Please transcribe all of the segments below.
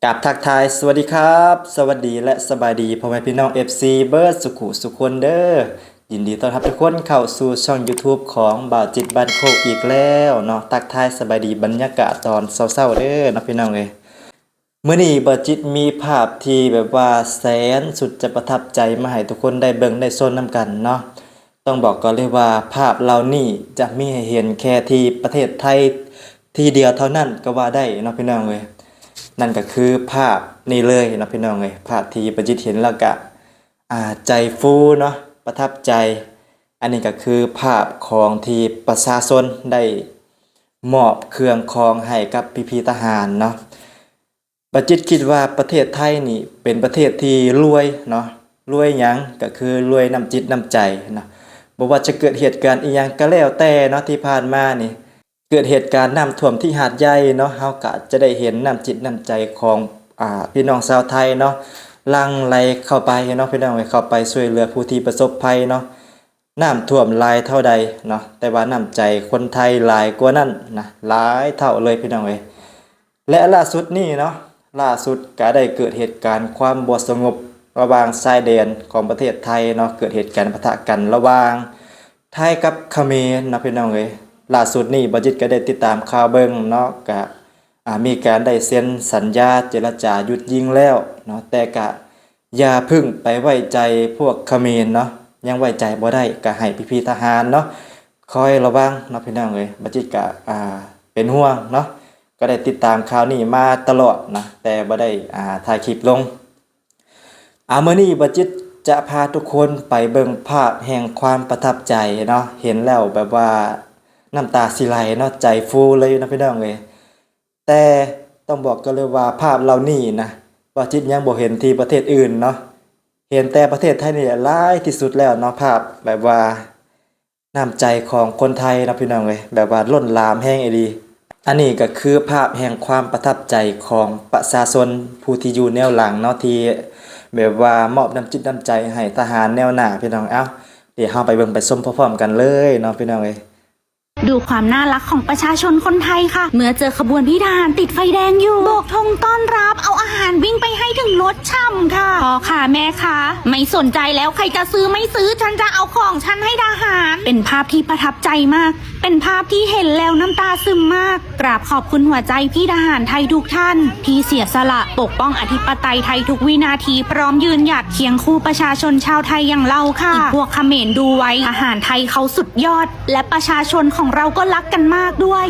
ກາບທັກທາຍ ສະຫວັດດີຄັບ ສະຫວັດດີ ແລະ ສະບາຍດີ ພໍ່ແມ່ພີ່ນ້ອງ ເອັຟຊີ ເບິດສຸຂູສຸຄົນເດີ. ຍິນດີຕ້ອນຮັບທຸກຄົນເຂົ້າສູ່ຊ່ອງ YouTube ຂອງບ່າວຈິດບ້ານໂຄກອີກແລ້ວເນາະ. ທັກທາຍສະບາຍດີບັນຍາກາດຕອນເຊົ້າໆເດີເນາະ ພີ່ນ້ອງເອີຍ. ມື້ນີ້ບ່າວຈິດມີພາບທີ່ແບບວ່າແສນສຸດຈະປະທັບໃຈມາໃຫ້ທຸກຄົນໄດ້ເບິ່ງໄດ້ຊົມນຳກັນເນາະ. ຕ້ອງບອກກ່ອນເລີຍວ່າ ພາບເຫຼົ່ານີ້ຈະມີໃຫ້ເຫັນແຄ່ທີ່ປະເທດໄທທີ່ດຽວເທົ່ານັ້ນກໍວ່າໄດ້ເນາະ ພີ່ນ້ອງເອີຍ. ນັ້ນກໍຄືພາບນີ້ເລີຍເນາະ ພີ່ນ້ອງເອີຍ. ພາບທີ່ບ່າວຈິດເຫັນແລ້ວກະ ອ່າ ໃຈຟູເນາະ ປະທັບໃຈ. ອັນນີ້ກໍຄືພາບຂອງທີ່ປະຊາຊົນໄດ້ມອບເຄື່ອງຂອງໃຫ້ກັບພີ່ໆທະຫານເນາະ. ບ່າວຈິດຄິດວ່າປະເທດໄທນີ້ເປັນປະເທດທີ່ລວຍເນາະ. ລວຍຫຍັງ? ກໍຄືລວຍນ້ຳຈິດນ້ຳໃຈເນາະ. ບໍ່ວ່າຈະເກີດເຫດການອີ່ຫຍັງກໍແລ້ວແຕ່ເນາະ ທີ່ຜ່ານມານີ້ ເກີດເຫດການນ້ຳຖ້ວມທີ່ຫາດໃຫຍ່ເນາະ, ເຮົາກະຈະໄດ້ເຫັນນ້ຳຈິດນ້ຳໃຈຂອງ ອ່າ ພີ່ນ້ອງຊາວໄທເນາະ ຫຼັ່ງໄຫຼເຂົ້າໄປເນາະ ພີ່ນ້ອງເອີຍ, ເຂົ້າໄປຊ່ວຍເຫຼືອຜູ້ທີ່ປະສົບໄພເນາະ. ນ້ຳຖ້ວມຫຼາຍເທົ່າໃດເນາະ, ແຕ່ວ່ານ້ຳໃຈຄົນໄທຫຼາຍກວ່ານັ້ນນະ ຫຼາຍເທົ່າເລີຍ ພີ່ນ້ອງເອີຍ. ແລະ ລ່າສຸດນີ້ເນາະ, ລ່າສຸດກະໄດ້ເກີດເຫດການຄວາມບໍ່ສະຫງົບລະຫວ່າງຊາຍແດນຂອງປະເທດໄທເນາະ, ເກີດເຫດການປະທະກັນລະຫວ່າງໄທກັບຂະເໝນເນາະ ພີ່ນ້ອງເອີຍ. ລ່າສຸດນີ້ບ່າວຈິດກະໄດ້ຕິດຕາມຂ່າວເບິ່ງເນາະ, ກະ ອ່າ ມີການໄດ້ເຊັນສັນຍາເຈລະຈາຢຸດຍິງແລ້ວເນາະ, ແຕ່ກະຢ່າເພິ່ງໄປໄວ້ໃຈພວກຂະເໝນເນາະ, ຍັງໄວ້ໃຈບໍ່ໄດ້, ກະໃຫ້ພີ່ໆທະຫານເນາະ ຄອຍລະວັງເນາະ ພີ່ນ້ອງເອີຍ. ບ່າວຈິດກະ ອ່າ ເປັນຫ່ວງເນາະ, ກໍໄດ້ຕິດຕາມຂ່າວນີ້ມາຕະຫຼອດນະ, ແຕ່ບໍ່ໄດ້ ອ່າ ຖ່າຍຄລິບລົງ. ອ່າ ມື້ນີ້ບ່າວຈິດຈະພາທຸກຄົນໄປເບິ່ງພາບແຫ່ງຄວາມປະທັບໃຈເນາະ, ເຫັນແລ້ວແບບວ່ານ້ຳຕາຊິໄຫຼເນາະ, ໃຈຟູເລີຍເນາະ ພີ່ນ້ອງເອີຍ. ແຕ່ຕ້ອງບອກກ່ອນເລີຍວ່າ ພາບເຫຼົ່ານີ້ນະ ບ່າວຈິດຍັງບໍ່ເຫັນທີ່ປະເທດອື່ນເນາະ, ເຫັນແຕ່ປະເທດໄທນີ້ແຫຼະຫຼາຍທີ່ສຸດແລ້ວເນາະ, ພາບແບບວ່າ ນ້ຳໃຈຂອງຄົນໄທເນາະ ພີ່ນ້ອງເອີຍ, ແບບວ່າລົ້ນຫຼາມແຮງອີ່ຫຼີ. ອັນນີ້ກໍຄືພາບແຫ່ງຄວາມປະທັບໃຈຂອງປະຊາຊົນຜູ້ທີ່ຢູ່ແນວຫຼັງເນາະ, ທີ່ແບບວ່າມອບນ້ຳຈິດນ້ຳໃຈໃຫ້ທະຫານແນວໜ້າ ພີ່ນ້ອງ. ເອົ້າ ດຽວເຮົາໄປເບິ່ງໄປຊົມພ້ອມໆກັນເລີຍເນາະ ພີ່ນ້ອງເອີຍ. ดูความน่ารักของประชาชนคนไทยค่ะ เมื่อเจอขบวนพี่ทหารติดไฟแดงอยู่ โบกธงต้อนรับ เอาอาหารวิ่งไปให้ถึงรถ ฉ่ำค่ะ พ่อค้าแม่ค้าไม่สนใจแล้ว ใครจะซื้อไม่ซื้อ ฉันจะเอาของฉันให้ทหาร เป็นภาพที่ประทับใจมาก เป็นภาพที่เห็นแล้วน้ำตาซึมมาก กราบขอบคุณหัวใจพี่ทหารไทยทุกท่าน ที่เสียสละปกป้องอธิปไตยไทยทุกวินาที พร้อมยืนหยัดเคียงคู่ประชาชนชาวไทยอย่างเราค่ะ อีพวกเขมรดูไว้ ทหารไทยเขาสุดยอด และประชาชนของเราก็รักกันมากด้วย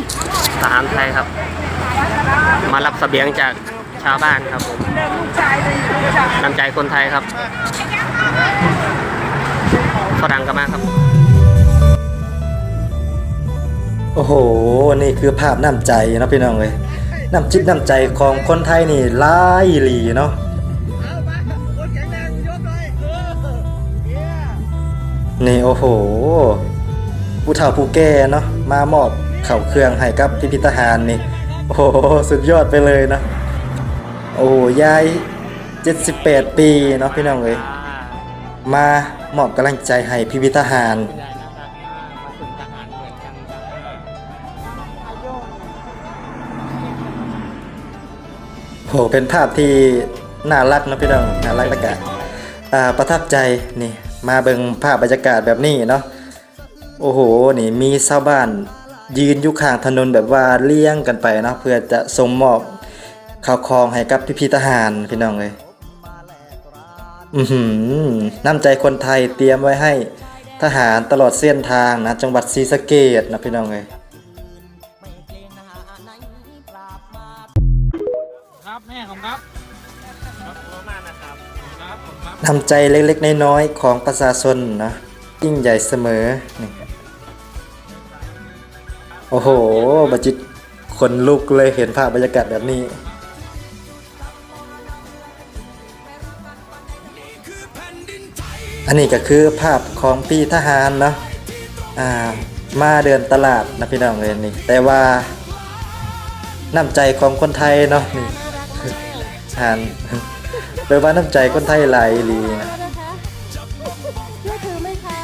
ทหารไทยครับ มารับเสบียงจาก ชาวบ้านครับผม น้ำใจคนไทยครับ ฝรั่งก็มาครับ โอ้โห นี่คือภาพน้ำใจเนาะพี่น้องเอ้ย น้ำจิตน้ำใจของคนไทยนี่หลายอีหลีเนาะ นี่ โอ้โห ผู้เฒ่าผู้แก่เนาะ มามอบข้าวเครื่องให้กับพี่ๆทหารนี่ โอ้โห สุดยอดไปเลยเนาะ โอ้โห ยายเจ็ดสิบแปดปีเนาะพี่น้องเอ้ย มามอบกำลังใจให้พี่ๆทหาร โห เป็นภาพที่น่ารักเนาะพี่น้อง น่ารักแล้วก็ อ่า ประทับใจ นี่ มาเบิ่งภาพบรรยากาศแบบนี้เนาะ โอ้โห นี่มีชาวบ้านยืนอยู่ข้างถนนแบบว่าเรียงกันไปเนาะ เพื่อจะส่งมอบข้าวของให้กับพี่ๆทหาร พี่น้องเอ้ย อื้อหือ น้ำใจคนไทยเตรียมไว้ให้ทหารตลอดเส้นทางนะ จังหวัดศรีสะเกษนะ พี่น้องเอ้ย ครับ แม่ ขอบคุณครับ น้ำใจเล็กๆน้อยๆของประชาชนนะ ยิ่งใหญ่เสมอ นี่ โอ้โห บ่าวจิตขนลุกเลย เห็นภาพบรรยากาศแบบนี้ อันนี้ก็คือภาพของพี่ทหารเนาะ อ่า มาเดินตลาดนะพี่น้องเอ้ย นี่ แต่ว่าน้ำใจของคนไทยเนาะ นี่ ทหาร แปลว่าน้ำใจคนไทยหลายอีหลีนะ ช่วยถือไหมคะ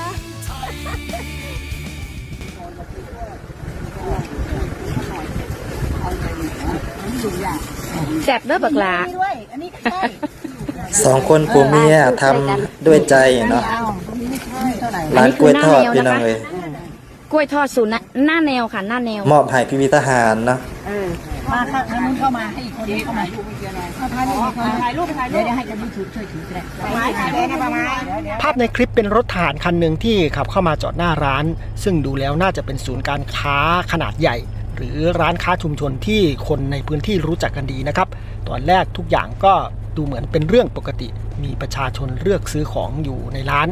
เอาอย่างนี้ เอาอย่างนี้ ແຊບເດີບັກຫຼ້າ ສອງຄົນຜົວເມຍທຳດ້ວຍໃຈເນາະ ຮ້ານກ້ວຍທອດພີ່ນ້ອງເອີຍ ກ້ວຍທອດສູດນາແນວ ໜ້າແນວ ມອບໃຫ້ພີ່ໆທະຫານເນາະ ເອີ ມາ ທາງນັ້ນເຂົ້າມາ ໃຫ້ອີກຄົນເຂົ້າມາ ເອົາຖ່າຍຮູບ ເອົາຖ່າຍຮູບ ເດີ ເດີ ໃຫ້ກັນ YouTube ຊ່ວຍຖືກໍໄດ້ ພາບໃນຄລິບເປັນລົດທະຫານຄັນໜຶ່ງທີ່ຂັບເຂົ້າມາຈອດໜ້າຮ້ານ ຊຶ່ງດູແລ້ວໜ້າຈະເປັນສູນການຄ້າຂະໜາດໃຫຍ່ ຫຼື ຮ້ານຄ້າຊຸມຊົນທີ່ຄົນໃນພື້ນທີ່ຮູ້ຈັກກັນດີນະຄັບ. ຕອນແລກທຸກຢ່າງກໍດູເໝືອນເປັນເລື່ອງປົກກະຕິ ມີປະຊາຊົນເລືອກຊື້ຂອງຢູ່ໃນຮ້ານ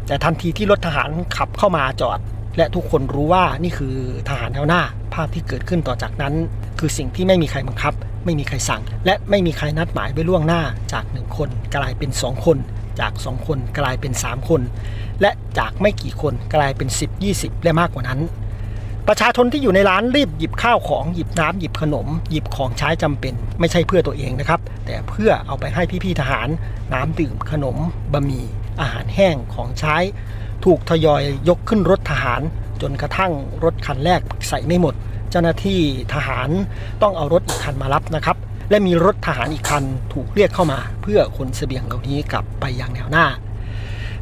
ແຕ່ທັນທີທີ່ລົດທະຫານຂັບເຂົ້າມາຈອດ ແລະ ທຸກຄົນຮູ້ວ່ານີ້ຄືທະຫານແຖວໜ້າ ພາບທີ່ເກີດຂຶ້ນຕໍ່ຈາກນັ້ນ ຄືສິ່ງທີ່ໄມ່ມີໃຄບັງຄັບ ໄມ່ມີໃຄສັ່ງ ແລະ ໄມ່ມີໃຄນັດໝາຍໄວ້ລ່ວງໜ້າ ຈາກໜຶ່ງຄົນກາຍເປັນສອງຄົນ ຈາກສອງຄົນກາຍເປັນສາມຄົນ ແລະ ຈາກໄມ່ກີ່ຄົນກາຍເປັນສິບ ຍີ່ສິບ ແລະ ມາກກວ່ານັ້ນ. ປະຊາຊົນທີ່ຢູ່ໃນຮ້ານຣີບຫຍິບຂ້າວຂອງ, ຫຍິບນ້ຳ, ຫຍິບຂະໜົມ, ຫຍິບຂອງໃຊ້ຈຳເປັນ ໄມ່ໃຊ່ເພື່ອຕົວເອງນະຄັບ ແຕ່ເພື່ອເອົາໄປໃຫ້ພີ່ໆທະຫານ, ນ້ຳດື່ມ, ຂະໜົມ, ບະໝີ່, ອາຫານແຫ້ງ, ຂອງໃຊ້ ຖືກທະຍອຍຍົກຂຶ້ນລົດທະຫານ ຈົນກະທັ້ງລົດຄັນແລກໃສ່ໄມ່ໝົດ ເຈົ້າໜ້າທີ່ທະຫານຕ້ອງເອົາລົດອີກຄັນມາຮັບນະຄັບ ແລະ ມີລົດທະຫານອີກຄັນຖືກລຽກເຂົ້າມາ ເພື່ອຂົນສະບຽງເຫຼົ່ານີ້ກັບໄປຢ່າງແນວໜ້າ.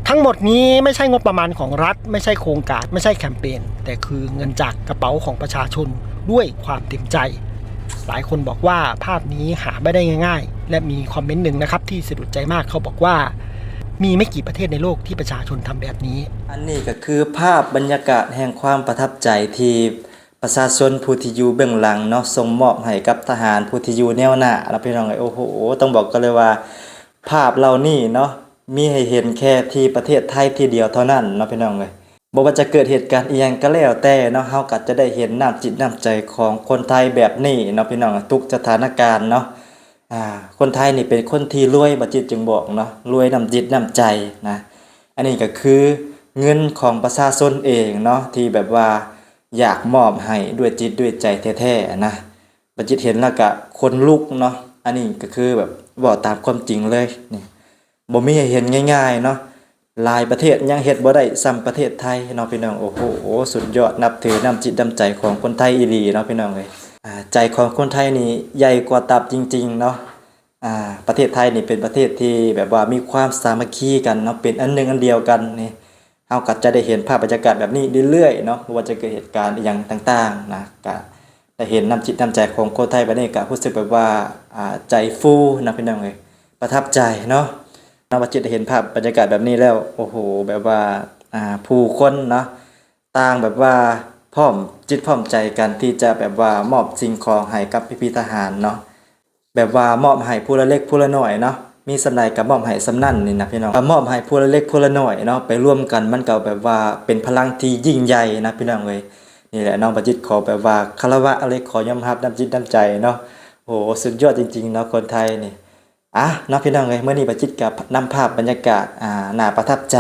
ທັງໝົດນີ້ໄມ່ໃຊ່ງົບປະມານຂອງລັດ, ໄມ່ໃຊ່ໂຄງການ, ໄມ່ໃຊ່ແຄມເປນ, ແຕ່ຄືເງິນຈາກກະເປົາຂອງປະຊາຊົນດ້ວຍຄວາມເຕັມໃຈ. ຫຼາຍຄົນບອກວ່າພາບນີ້ຫາບໍ່ໄດ້ງ່າຍໆ ແລະ ມີຄອມເມັນໜຶ່ງນະຄັບທີ່ສະດຸດໃຈມາກ ເຂົາບອກວ່າ ມີໄມ່ກີ່ປະເທດໃນໂລກທີ່ປະຊາຊົນທຳແບບນີ້. ອັນນີ້ກໍຄືພາບບັນຍາກາດແຫ່ງຄວາມປະທັບໃຈທີ່ປະຊາຊົນຜູ້ທີ່ຢູ່ເບື້ອງຫຼັງເນາະ ສົ່ງມອບໃຫ້ກັບທະຫານຜູ້ທີ່ຢູ່ແນວໜ້າເນາະ ພີ່ນ້ອງເອີຍ. ໂອ້ໂຫ ຕ້ອງບອກກັນເລີຍວ່າ ພາບເຫຼົ່ານີ້ເນາະ ມີໃຫ້ເຫັນແຄ່ທີ່ປະເທດໄທທີ່ດຽວເທົ່ານັ້ນເນາະ ພີ່ນ້ອງເອີຍ. ບໍ່ວ່າຈະເກີດເຫດການອີ່ຫຍັງກໍແລ້ວແຕ່ເນາະ ເຮົາກໍຈະໄດ້ເຫັນນ້ຳຈິດນ້ຳໃຈຂອງຄົນໄທແບບນີ້ເນາະ ພີ່ນ້ອງ ທຸກສະຖານະການເນາະ. ອາ ຄົນໄທນີ້ເປັນຄົນທີ່ລວຍ ບ່າວຈິດຈຶ່ງບອກເນາະ ລວຍນ້ຳຈິດນ້ຳໃຈນະ. ອັນນີ້ກໍຄືເງິນຂອງປະຊາຊົນເອງເນາະ ທີ່ແບບວ່າຢາກມອບໃຫ້ດ້ວຍຈິດດ້ວຍໃຈແທ້ໆນະ. ບ່າວຈິດເຫັນແລ້ວກໍຂົນລຸກເນາະ. ອັນນີ້ກໍຄືແບບເວົ້າຕາມຄວາມຈິງເລີຍນີ້ ບໍ່ມີໃຫ້ເຫັນງ່າຍໆເນາະ. ຫຼາຍປະເທດຍັງເຮັດບໍ່ໄດ້ສ່ຳປະເທດໄທເນາະ ພີ່ນ້ອງ. ໂອ້ໂຫ ສຸດຍອດ ນັບຖືນ້ຳຈິດນ້ຳໃຈຂອງຄົນໄທອີ່ຫຼີເນາະ ພີ່ນ້ອງເອີຍ. ອາ ໃຈຂອງຄົນໄທນີ້ໃຫຍ່ກວ່າຕັບຈິງໆເນາະ. ອາ ປະເທດໄທນີ້ເປັນປະເທດທີ່ແບບວ່າມີຄວາມສາມັກຄີກັນເນາະ ເປັນອັນໜຶ່ງອັນດຽວກັນນີ້. ເຮົາກໍຈະໄດ້ເຫັນພາບບັນຍາກາດແບບນີ້ເລື້ອຍໆເນາະ ບໍ່ວ່າຈະເກີດເຫດການອີ່ຫຍັງຕ່າງໆນະ ກະໄດ້ເຫັນນ້ຳຈິດນ້ຳໃຈຂອງຄົນໄທແບບນີ້ ກະຮູ້ສຶກແບບວ່າ ອາ ໃຈຟູນະ ພີ່ນ້ອງເອີຍ ປະທັບໃຈເນາະ. ນະ ບ່າວຈິດໄດ້ເຫັນພາບບັນຍາກາດແບບນີ້ແລ້ວ ໂອ້ໂຫ ແບບວ່າ ອາ ຜູ້ຄົນເນາະ ຕ່າງແບບວ່າພ້ອມຈິດພ້ອມໃຈກັນທີ່ຈະແບບວ່າມອບສິ່ງຂອງໃຫ້ກັບພີ່ໆທະຫານເນາະ. ແບບວ່າມອບໃຫ້ຜູ້ລະເລັກຜູ້ລະໜ້ອຍເນາະ ມີສ່ຳໃດກໍມອບໃຫ້ສ່ຳນັ້ນນີ້ນະ ພີ່ນ້ອງ. ມອບໃຫ້ຜູ້ລະເລັກຜູ້ລະໜ້ອຍເນາະ ໄປລວມກັນມັນກໍແບບວ່າເປັນພະລັງທີ່ຍິ່ງໃຫຍ່ນະ ພີ່ນ້ອງເອີຍ. ນີ້ແຫຼະເນາະ ບ່າວຈິດຂໍແບບວ່າຄາລະວະເລີຍ ຂໍຍອມຮັບນ້ຳຈິດນ້ຳໃຈເນາະ. ໂອ້ ສຸດຍອດຈິງໆເນາະ ຄົນໄທນີ້. ອາ ເນາະ ພີ່ນ້ອງເອີຍ ມື້ນີ້ບ່າວຈິດກໍນຳພາບບັນຍາກາດ ອາ ໜ້າປະທັບໃຈ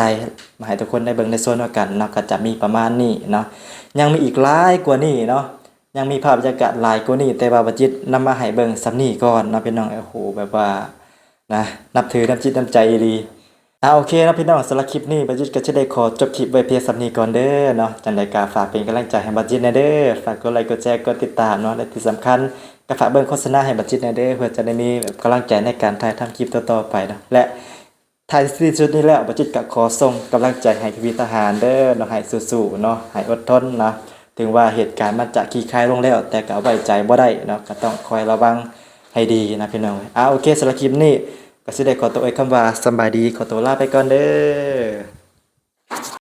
ມາໃຫ້ທຸກຄົນໄດ້ເບິ່ງໄດ້ຊົມນຳກັນເນາະ ກໍຈະມີປະມານນີ້ເນາະ. ຍັງມີອີກຫຼາຍກວ່ານີ້ເນາະ ຍັງມີພາບບັນຍາກາດຫຼາຍກວ່ານີ້ ແຕ່ວ່າບ່າວຈິດນຳມາໃຫ້ເບິ່ງສ່ຳນີ້ກ່ອນເນາະ ພີ່ນ້ອງ. ໂອ້ໂຫ ແບບວ່ານະ ນັບຖືນ້ຳຈິດນ້ຳໃຈອີ່ຫຼີ. ອາ ໂອເຄເນາະ ພີ່ນ້ອງ ສຳລັບຄລິບນີ້ບ່າວຈິດກໍຈະໄດ້ຂໍຈົບຄລິບໄວ້ພຽງສ່ຳນີ້ກ່ອນເດີເນາະ. ຈັ່ງໃດກໍຝາກເປັນກຳລັງໃຈໃຫ້ບ່າວຈິດແດ່ເດີ ຝາກກົດໄລກົດແຊ ກົດຕິດຕາມເນາະ ແລະ ທີ່ສຳຄັນກໍຝາກເບິ່ງໂຄສະນາໃຫ້ບ່າວຈິດແດ່ເດີ ເພື່ອຈະໄດ້ມີແບບກຳລັງໃຈໃນການຖ່າຍທຳຄລິບຕໍ່ໆໄປເນາະ ແລະ ທ້າຍທີ່ສຸດນີ້ແລ້ວ ບ່າວຈິດກໍຂໍສົ່ງກຳລັງໃຈໃຫ້ພີ່ໆທະຫານເດີເນາະ ໃຫ້ສູ້ໆເນາະ ໃຫ້ອົດທົນເນາະ. ເຖິງວ່າເຫດການມັນຈະຄາຍລົງແລ້ວ ແຕ່ກໍໄວ້ໃຈບໍ່ໄດ້ເນາະ ກໍຕ້ອງຄອຍລະວັງໃຫ້ດີນະ ພີ່ນ້ອງ. ອາ ໂອເຄ ສຳລັບຄລິບນີ້ກໍຊິໄດ້ຂໍຕົວເອີຍຄຳວ່າສະບາຍດີ ຂໍຕົວລາໄປກ່ອນເດີ.